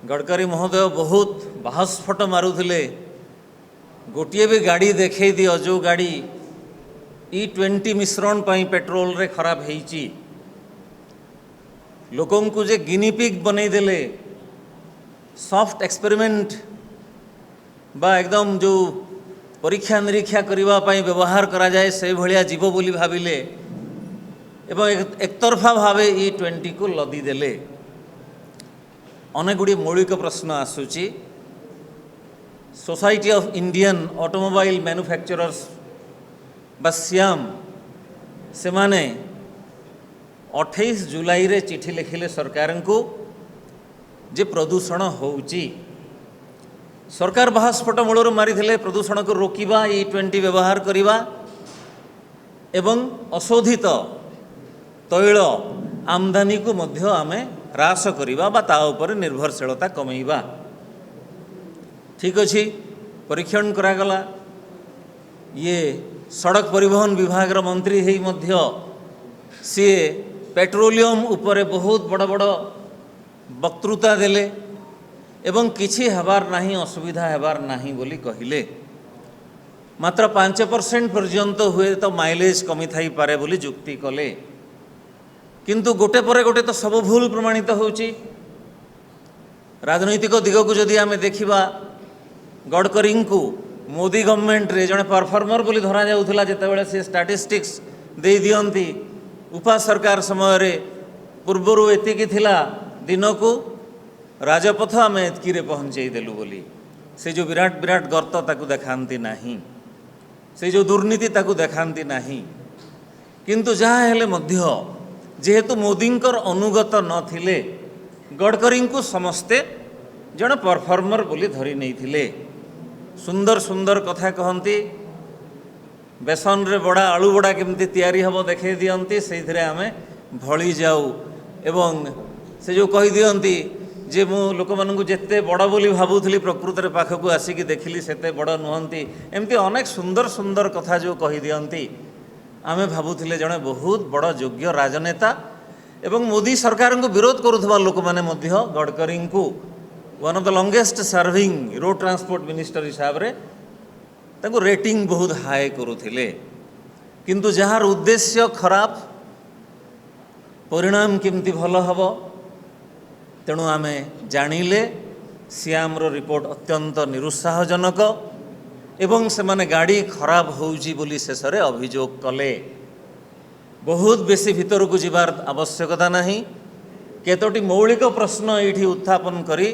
ଗଡ଼କରୀ ମହୋଦୟ ବହୁତ ବାହସ୍ଫୋଟ ମାରୁଥିଲେ, ଗୋଟିଏ ବି ଗାଡ଼ି ଦେଖେଇ ଦିଅ ଯେଉଁ ଗାଡ଼ି ଇ 20 ମିଶ୍ରଣ ପାଇଁ ପେଟ୍ରୋଲରେ ଖରାପ ହେଇଛି। ଲୋକଙ୍କୁ ଯେ ଗିନିପିଗ୍ ବନେଇଦେଲେ, ସଫ୍ଟ ଏକ୍ସପେରିମେଣ୍ଟ ବା ଏକଦମ ଯେଉଁ ପରୀକ୍ଷା ନିରୀକ୍ଷା କରିବା ପାଇଁ ବ୍ୟବହାର କରାଯାଏ, ସେଇଭଳିଆ ଯିବ ବୋଲି ଭାବିଲେ ଏବଂ ଏକତରଫା ଭାବେ ଇ 20କୁ ଲଦିଦେଲେ। ଅନେକ ଗୁଡ଼ିଏ ମୌଳିକ ପ୍ରଶ୍ନ ଆସୁଛି। Society of Indian Automobile Manufacturers ବା ସିଆମ୍, ସେମାନେ 28 ଜୁଲାଇରେ ଚିଠି ଲେଖିଲେ ସରକାରଙ୍କୁ ଯେ ପ୍ରଦୂଷଣ ହେଉଛି। ସରକାର ବାହାସ୍ଫୋଟ ମୂଳରୁ ମାରିଥିଲେ, ପ୍ରଦୂଷଣକୁ ରୋକିବା, ଇ 20 ବ୍ୟବହାର କରିବା ଏବଂ ଅଶୋଧିତ ତୈଳ ଆମଦାନୀକୁ ମଧ୍ୟ ଆମେ ହ୍ରାସ କରିବା ବା ତା ଉପରେ ନିର୍ଭରଶୀଳତା କମେଇବା। ଠିକ୍ ଅଛି, ପରୀକ୍ଷଣ କରାଗଲା। ଇଏ ସଡ଼କ ପରିବହନ ବିଭାଗର ମନ୍ତ୍ରୀ ହେଇ ମଧ୍ୟ ସିଏ ପେଟ୍ରୋଲିୟମ ଉପରେ ବହୁତ ବଡ଼ ବଡ଼ ବକ୍ତୃତା ଦେଲେ ଏବଂ କିଛି ହେବାର ନାହିଁ, ଅସୁବିଧା ହେବାର ନାହିଁ ବୋଲି କହିଲେ। ମାତ୍ର 5% ପର୍ଯ୍ୟନ୍ତ ହୁଏତ ମାଇଲେଜ୍ କମିଥାଇପାରେ ବୋଲି ଯୁକ୍ତି କଲେ। କିନ୍ତୁ ଗୋଟେ ପରେ ଗୋଟେ ତ ସବୁ ଭୁଲ ପ୍ରମାଣିତ ହେଉଛି। ରାଜନୈତିକ ଦିଗକୁ ଯଦି ଆମେ ଦେଖିବା, ଗଡ଼କରୀଙ୍କୁ ମୋଦି ଗଭର୍ଣ୍ଣମେଣ୍ଟରେ ଜଣେ ପରଫର୍ମର ବୋଲି ଧରାଯାଉଥିଲା, ଯେତେବେଳେ ସେ ଷ୍ଟାଟିଷ୍ଟିକ୍ସ ଦେଇ ଦିଅନ୍ତି, ଉପା ସରକାର ସମୟରେ ପୂର୍ବରୁ ଏତିକି ଥିଲା ଦିନକୁ ରାଜପଥ, ଆମେ ଏତିକିରେ ପହଞ୍ଚେଇ ଦେଲୁ ବୋଲି। ସେ ଯେଉଁ ବିରାଟ ବିରାଟ ଗର୍ତ୍ତ, ତାକୁ ଦେଖାନ୍ତି ନାହିଁ। ସେ ଯେଉଁ ଦୁର୍ନୀତି, ତାକୁ ଦେଖାନ୍ତି ନାହିଁ। କିନ୍ତୁ ଯାହା ହେଲେ ମଧ୍ୟ ଯେହେତୁ ମୋଦିଙ୍କର ଅନୁଗତ ନଥିଲେ, ଗଡ଼କରୀଙ୍କୁ ସମସ୍ତେ ଜଣେ ପରଫର୍ମର ବୋଲି ଧରି ନେଇଥିଲେ। ସୁନ୍ଦର ସୁନ୍ଦର କଥା କହନ୍ତି, ବେସନରେ ବଡ଼ା, ଆଳୁ ବଡ଼ା କେମିତି ତିଆରି ହେବ ଦେଖାଇ ଦିଅନ୍ତି, ସେଇଥିରେ ଆମେ ଭଳି ଯାଉ। ଏବଂ ସେ ଯେଉଁ କହିଦିଅନ୍ତି ଯେ ମୁଁ ଲୋକମାନଙ୍କୁ ଯେତେ ବଡ଼ ବୋଲି ଭାବୁଥିଲି, ପ୍ରକୃତରେ ପାଖକୁ ଆସିକି ଦେଖିଲି ସେତେ ବଡ଼ ନୁହନ୍ତି, ଏମିତି ଅନେକ ସୁନ୍ଦର ସୁନ୍ଦର କଥା ଯେଉଁ କହିଦିଅନ୍ତି, ଆମେ ଭାବୁଥିଲେ ଜଣେ ବହୁତ ବଡ଼ ଯୋଗ୍ୟ ରାଜନେତା। ଏବଂ ମୋଦି ସରକାରଙ୍କୁ ବିରୋଧ କରୁଥିବା ଲୋକମାନେ ମଧ୍ୟ ଗଡ଼କରୀଙ୍କୁ one of the longest serving road transport minister ହିସାବରେ ତାଙ୍କୁ ରେଟିଂ ବହୁତ ହାଇ କରୁଥିଲେ। କିନ୍ତୁ ଯାହାର ଉଦ୍ଦେଶ୍ୟ ଖରାପ, ପରିଣାମ କେମିତି ଭଲ ହେବ? ତେଣୁ ଆମେ ଜାଣିଲେ ସିଆମ୍ର ରିପୋର୍ଟ ଅତ୍ୟନ୍ତ ନିରୁତ୍ସାହଜନକ ଏବଂ ସେମାନେ ଗାଡ଼ି ଖରାପ ହେଉଛି ବୋଲି ଶେଷରେ ଅଭିଯୋଗ କଲେ। ବହୁତ ବେଶୀ ଭିତରକୁ ଯିବାର ଆବଶ୍ୟକତା ନାହିଁ। କେତୋଟି ମୌଳିକ ପ୍ରଶ୍ନ ଏଇଠି ଉତ୍ଥାପନ କରି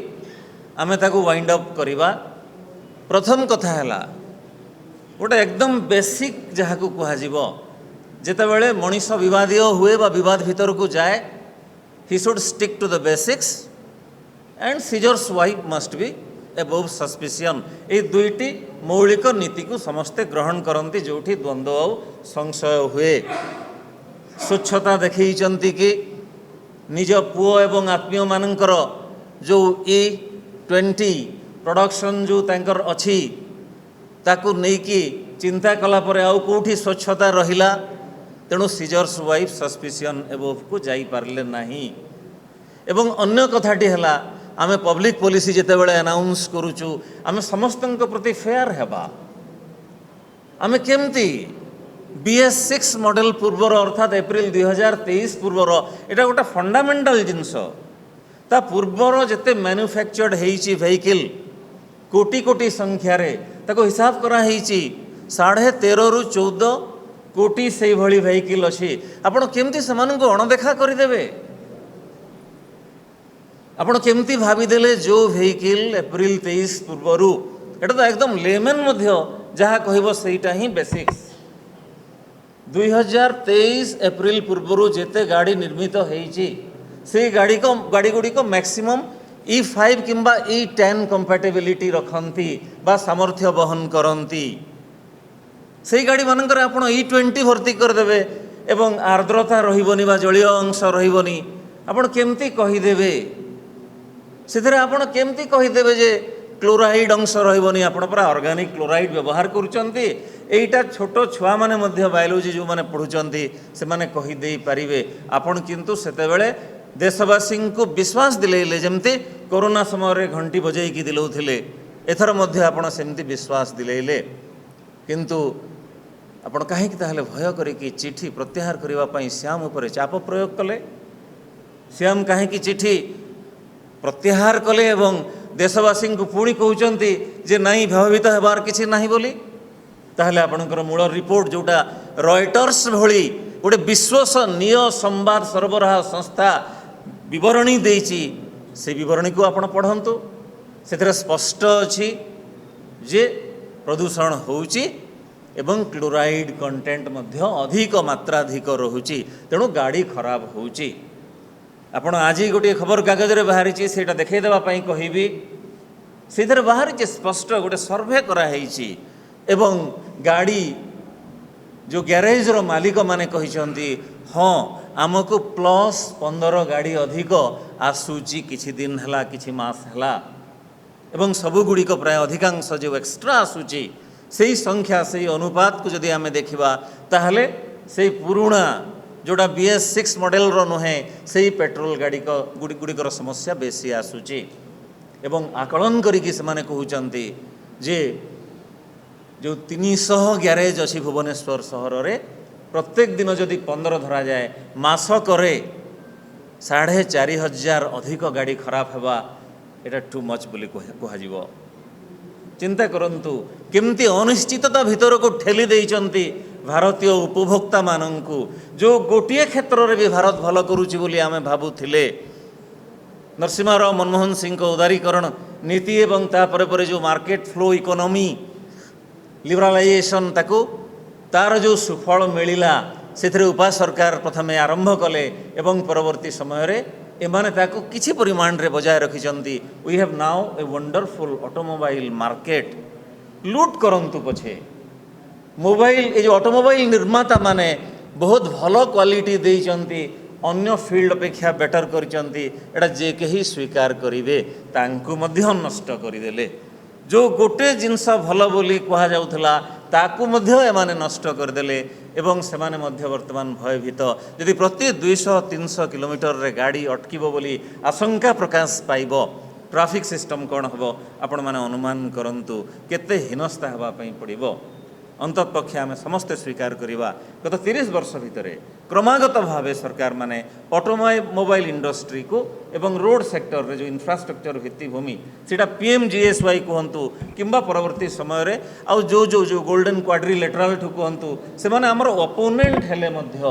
ଆମେ ତାକୁ ୱାଇଣ୍ଡ ଅପ୍ କରିବା। ପ୍ରଥମ କଥା ହେଲା, ଗୋଟେ ଏକଦମ ବେସିକ୍ ଯାହାକୁ କୁହାଯିବ, ଯେତେବେଳେ ମଣିଷ ବିବାଦୀୟ ହୁଏ ବା ବିବାଦ ଭିତରକୁ ଯାଏ, he should stick to the basics and Caesar's wife must be above suspicion. ଏଇ ଦୁଇଟି ମୌଳିକ ନୀତିକୁ ସମସ୍ତେ ଗ୍ରହଣ କରନ୍ତି ଯେଉଁଠି ଦ୍ୱନ୍ଦ୍ୱ ଆଉ ସଂଶୟ ହୁଏ। ସ୍ୱଚ୍ଛତା ଦେଖେଇଛନ୍ତି କି? ନିଜ ପୁଅ ଏବଂ ଆତ୍ମୀୟମାନଙ୍କର ଯେଉଁ ଇ 20 ପ୍ରଡକ୍ସନ୍ ଯେଉଁ ତାଙ୍କର ଅଛି, ତାକୁ ନେଇକି ଚିନ୍ତା କଲା ପରେ ଆଉ କେଉଁଠି ସ୍ୱଚ୍ଛତା ରହିଲା? ତେଣୁ ସିଜର୍ସ ୱାଇଫ୍ ସସ୍ପିସିଅନ୍ ଏବୋଭକୁ ଯାଇପାରିଲେ ନାହିଁ। ଏବଂ ଅନ୍ୟ କଥାଟି ହେଲା, ଆମେ ପବ୍ଲିକ୍ ପଲିସି ଯେତେବେଳେ ଆନାଉନ୍ସ କରୁଛୁ, ଆମେ ସମସ୍ତଙ୍କ ପ୍ରତି ଫେୟାର ହେବା। ଆମେ କେମିତି ବିଏସ୍ 6 ମଡ଼େଲ ପୂର୍ବର, ଅର୍ଥାତ୍ ଏପ୍ରିଲ 2023 ପୂର୍ବର, ଏଇଟା ଗୋଟେ ଫଣ୍ଡାମେଣ୍ଟାଲ ଜିନିଷ, ତା ପୂର୍ବର ଯେତେ ମ୍ୟାନୁଫ୍ୟାକ୍ଚର୍ଡ ହେଇଛି ଭେହିକିଲ୍ କୋଟି କୋଟି ସଂଖ୍ୟାରେ, ତାକୁ ହିସାବ କରାହେଇଛି, 13.5ରୁ 14 କୋଟି ସେଇଭଳି ଭେହିକିଲ୍ ଅଛି। ଆପଣ କେମିତି ସେମାନଙ୍କୁ ଅଣଦେଖା କରିଦେବେ? ଆପଣ କେମିତି ଭାବିଦେଲେ ଯେଉଁ ଭେହିକିଲ୍ ଏପ୍ରିଲ 23 ପୂର୍ବରୁ? ଏଇଟା ତ ଏକଦମ ଲେମେନ୍ ମଧ୍ୟ ଯାହା କହିବ ସେଇଟା ହିଁ ବେସିକ୍ସ। 2023 ଏପ୍ରିଲ ପୂର୍ବରୁ ଯେତେ ଗାଡ଼ି ନିର୍ମିତ ହେଇଛି, ସେଇ ଗାଡ଼ି ଗୁଡ଼ିକ ମ୍ୟାକ୍ସିମମ୍ ଇ 5 କିମ୍ବା ଇ 10 କମ୍ପାଟେବିଲିଟି ରଖନ୍ତି ବା ସାମର୍ଥ୍ୟ ବହନ କରନ୍ତି। ସେଇ ଗାଡ଼ିମାନଙ୍କରେ ଆପଣ ଇ 20 ଭର୍ତ୍ତି କରିଦେବେ ଏବଂ ଆର୍ଦ୍ରତା ରହିବନି ବା ଜଳୀୟ ଅଂଶ ରହିବନି, ଆପଣ କେମିତି କହିଦେବେ? ସେଥିରେ ଆପଣ କେମିତି କହିଦେବେ ଯେ କ୍ଲୋରାଇଡ୍ ଅଂଶ ରହିବନି? ଆପଣ ପରା ଅର୍ଗାନିକ୍ କ୍ଲୋରାଇଡ୍ ବ୍ୟବହାର କରୁଛନ୍ତି। ଏଇଟା ଛୋଟ ଛୁଆମାନେ ମଧ୍ୟ, ବାୟୋଲୋଜି ଯେଉଁମାନେ ପଢ଼ୁଛନ୍ତି, ସେମାନେ କହିଦେଇ ପାରିବେ। ଆପଣ କିନ୍ତୁ ସେତେବେଳେ ଦେଶବାସୀଙ୍କୁ ବିଶ୍ୱାସ ଦିଲେଇଲେ। ଯେମିତି କରୋନା ସମୟରେ ଘଣ୍ଟି ବଜେଇକି ଦିଲଉଥିଲେ, ଏଥର ମଧ୍ୟ ଆପଣ ସେମିତି ବିଶ୍ୱାସ ଦିଲେଇଲେ। କିନ୍ତୁ ଆପଣ କାହିଁକି ତାହେଲେ ଭୟ କରିକି ଚିଠି ପ୍ରତ୍ୟାହାର କରିବା ପାଇଁ ଶ୍ୟାମ ଉପରେ ଚାପ ପ୍ରୟୋଗ କଲେ? ଶ୍ୟାମ କାହିଁକି ଚିଠି ପ୍ରତ୍ୟାହାର କଲେ ଏବଂ ଦେଶବାସୀଙ୍କୁ ପୁଣି କହୁଛନ୍ତି ଯେ ନାଇଁ, ଭୟଭୀତ ହେବାର କିଛି ନାହିଁ ବୋଲି? ତାହେଲେ ଆପଣଙ୍କର ମୂଳ ରିପୋର୍ଟ, ଯେଉଁଟା ରଏଟର୍ସ ଭଳି ଗୋଟେ ବିଶ୍ୱସନୀୟ ସମ୍ବାଦ ସରବରାହ ସଂସ୍ଥା ବିବରଣୀ ଦେଇଛି, ସେ ବିବରଣୀକୁ ଆପଣ ପଢ଼ନ୍ତୁ। ସେଥିରେ ସ୍ପଷ୍ଟ ଅଛି ଯେ ପ୍ରଦୂଷଣ ହେଉଛି ଏବଂ କ୍ଲୋରାଇଡ୍ କଣ୍ଟେଣ୍ଟ ମଧ୍ୟ ଅଧିକ ମାତ୍ରାଧିକ ରହୁଛି, ତେଣୁ ଗାଡ଼ି ଖରାପ ହେଉଛି। ଆପଣ ଆଜି ଗୋଟିଏ ଖବରକାଗଜରେ ବାହାରିଛି, ସେଇଟା ଦେଖାଇଦେବା ପାଇଁ କହିବି। ସେଇଥିରେ ବାହାରିଛି ସ୍ପଷ୍ଟ, ଗୋଟେ ସର୍ଭେ କରାହେଇଛି ଏବଂ ଗାଡ଼ି ଯେଉଁ ଗ୍ୟାରେଜର ମାଲିକମାନେ କହିଛନ୍ତି, ହଁ, ଆମକୁ +15 ଗାଡ଼ି ଅଧିକ ଆସୁଛି କିଛି ଦିନ ହେଲା, କିଛି ମାସ ହେଲା ଏବଂ ସବୁଗୁଡ଼ିକ ପ୍ରାୟ ଅଧିକାଂଶ ଯେଉଁ ଏକ୍ସଟ୍ରା ଆସୁଛି, ସେଇ ସଂଖ୍ୟା, ସେଇ ଅନୁପାତକୁ ଯଦି ଆମେ ଦେଖିବା, ତାହେଲେ ସେଇ ପୁରୁଣା ଯେଉଁଟା ବିଏସ୍ 6 ମଡ଼େଲର ନୁହେଁ, ସେଇ ପେଟ୍ରୋଲ ଗାଡ଼ିକ ଗୁଡ଼ିକର ସମସ୍ୟା ବେଶୀ ଆସୁଛି। ଏବଂ ଆକଳନ କରିକି ସେମାନେ କହୁଛନ୍ତି ଯେ ଯେଉଁ 300 ଗ୍ୟାରେଜ ଅଛି ଭୁବନେଶ୍ୱର ସହରରେ, ପ୍ରତ୍ୟେକ ଦିନ ଯଦି 15 ଧରାଯାଏ, ମାସକରେ 4500 ଅଧିକ ଗାଡ଼ି ଖରାପ ହେବା, ଏଇଟା ଟୁ ମଚ୍ ବୋଲି କୁହାଯିବ। ଚିନ୍ତା କରନ୍ତୁ, କେମିତି ଅନିଶ୍ଚିତତା ଭିତରକୁ ଠେଲି ଦେଇଛନ୍ତି ଭାରତୀୟ ଉପଭୋକ୍ତାମାନଙ୍କୁ। ଯେଉଁ ଗୋଟିଏ କ୍ଷେତ୍ରରେ ବି ଭାରତ ଭଲ କରୁଛି ବୋଲି ଆମେ ଭାବୁଥିଲେ, ନରସିଂହା ରାଓ, ମନମୋହନ ସିଂଙ୍କ ଉଦାରୀକରଣ ନୀତି ଏବଂ ତାପରେ ପରେ ଯେଉଁ ମାର୍କେଟ ଫ୍ଲୋ ଇକୋନୋମି, ଲିବରାଲାଇଜେସନ୍, ତାକୁ ତାର ଯେଉଁ ସୁଫଳ ମିଳିଲା, ସେଥିରେ ଉପା ସରକାର ପ୍ରଥମେ ଆରମ୍ଭ କଲେ ଏବଂ ପରବର୍ତ୍ତୀ ସମୟରେ ଏମାନେ ତାକୁ କିଛି ପରିମାଣରେ ବଜାୟ ରଖିଛନ୍ତି। We have now a wonderful automobile market. ଲୁଟ୍ କରନ୍ତୁ ପଛେ, ମୋବାଇଲ ଏ ଯେଉଁ ଅଟୋମୋବାଇଲ ନିର୍ମାତାମାନେ ବହୁତ ଭଲ କ୍ୱାଲିଟି ଦେଇଛନ୍ତି, ଅନ୍ୟ ଫିଲ୍ଡ ଅପେକ୍ଷା ବେଟର କରିଛନ୍ତି, ଏଇଟା ଯେ କେହି ସ୍ୱୀକାର କରିବେ। ତାଙ୍କୁ ମଧ୍ୟ ନଷ୍ଟ କରିଦେଲେ। ଯେଉଁ ଗୋଟେ ଜିନିଷ ଭଲ ବୋଲି କୁହାଯାଉଥିଲା, ତାକୁ ମଧ୍ୟ ଏମାନେ ନଷ୍ଟ କରିଦେଲେ ଏବଂ ସେମାନେ ମଧ୍ୟ ବର୍ତ୍ତମାନ ଭୟଭୀତ। ଯଦି ପ୍ରତି 200-300 କିଲୋମିଟରରେ ଗାଡ଼ି ଅଟକିବ ବୋଲି ଆଶଙ୍କା ପ୍ରକାଶ ପାଇବ, ଟ୍ରାଫିକ୍ ସିଷ୍ଟମ୍ କ'ଣ ହେବ, ଆପଣମାନେ ଅନୁମାନ କରନ୍ତୁ କେତେ ହୀନସ୍ତା ହେବା ପାଇଁ ପଡ଼ିବ। ଅନ୍ତତଃପକ୍ଷେ ଆମେ ସମସ୍ତେ ସ୍ୱୀକାର କରିବା, ଗତ 30 ବର୍ଷ ଭିତରେ କ୍ରମାଗତ ଭାବେ ସରକାରମାନେ ଅଟୋମୋବାଇଲ ଇଣ୍ଡଷ୍ଟ୍ରିକୁ ଏବଂ ରୋଡ଼ ସେକ୍ଟରରେ ଯେଉଁ ଇନଫ୍ରାଷ୍ଟ୍ରକ୍ଚର ଭିତ୍ତିଭୂମି, ସେଇଟା ପିଏମ୍ଜିଏସ୍ୱାଇ କୁହନ୍ତୁ କିମ୍ବା ପରବର୍ତ୍ତୀ ସମୟରେ ଆଉ ଯେଉଁ ଯେଉଁ ଯେଉଁ ଗୋଲ୍ଡେନ୍ କ୍ୱାଡ୍ରିଲେଟରାଲଠୁ କୁହନ୍ତୁ, ସେମାନେ ଆମର ଅପୋନେଣ୍ଟ ହେଲେ ମଧ୍ୟ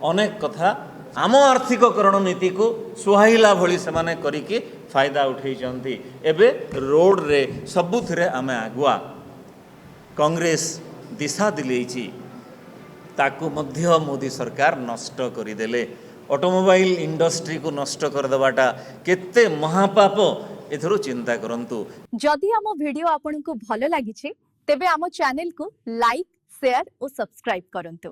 ଅନେକ କଥା ଆମ ଆର୍ଥିକକରଣ ନୀତିକୁ ସୁହାଇଲା ଭଳି ସେମାନେ କରିକି ଫାଇଦା ଉଠେଇଛନ୍ତି। ଏବେ ରୋଡ଼ରେ ସବୁଥିରେ ଆମେ ଆଗୁଆ। କଂଗ୍ରେସ ଦିଶା ଦିଲେଇଛି, ତାକୁ ମଧ୍ୟ ମୋଦି ସରକାର ନଷ୍ଟ କରିଦେଲେ। ଅଟୋମୋବାଇଲ ଇଣ୍ଡଷ୍ଟ୍ରିକୁ ନଷ୍ଟ କରିଦେବାଟା କେତେ ମହାପାପ, ଏଥିରୁ ଚିନ୍ତା କରନ୍ତୁ। ଯଦି ଆମ ଭିଡିଓ ଆପଣଙ୍କୁ ଭଲ ଲାଗିଛି, ତେବେ ଆମ ଚ୍ୟାନେଲକୁ ଲାଇକ୍, ସେୟାର ଓ ସବସ୍କ୍ରାଇବ କରନ୍ତୁ।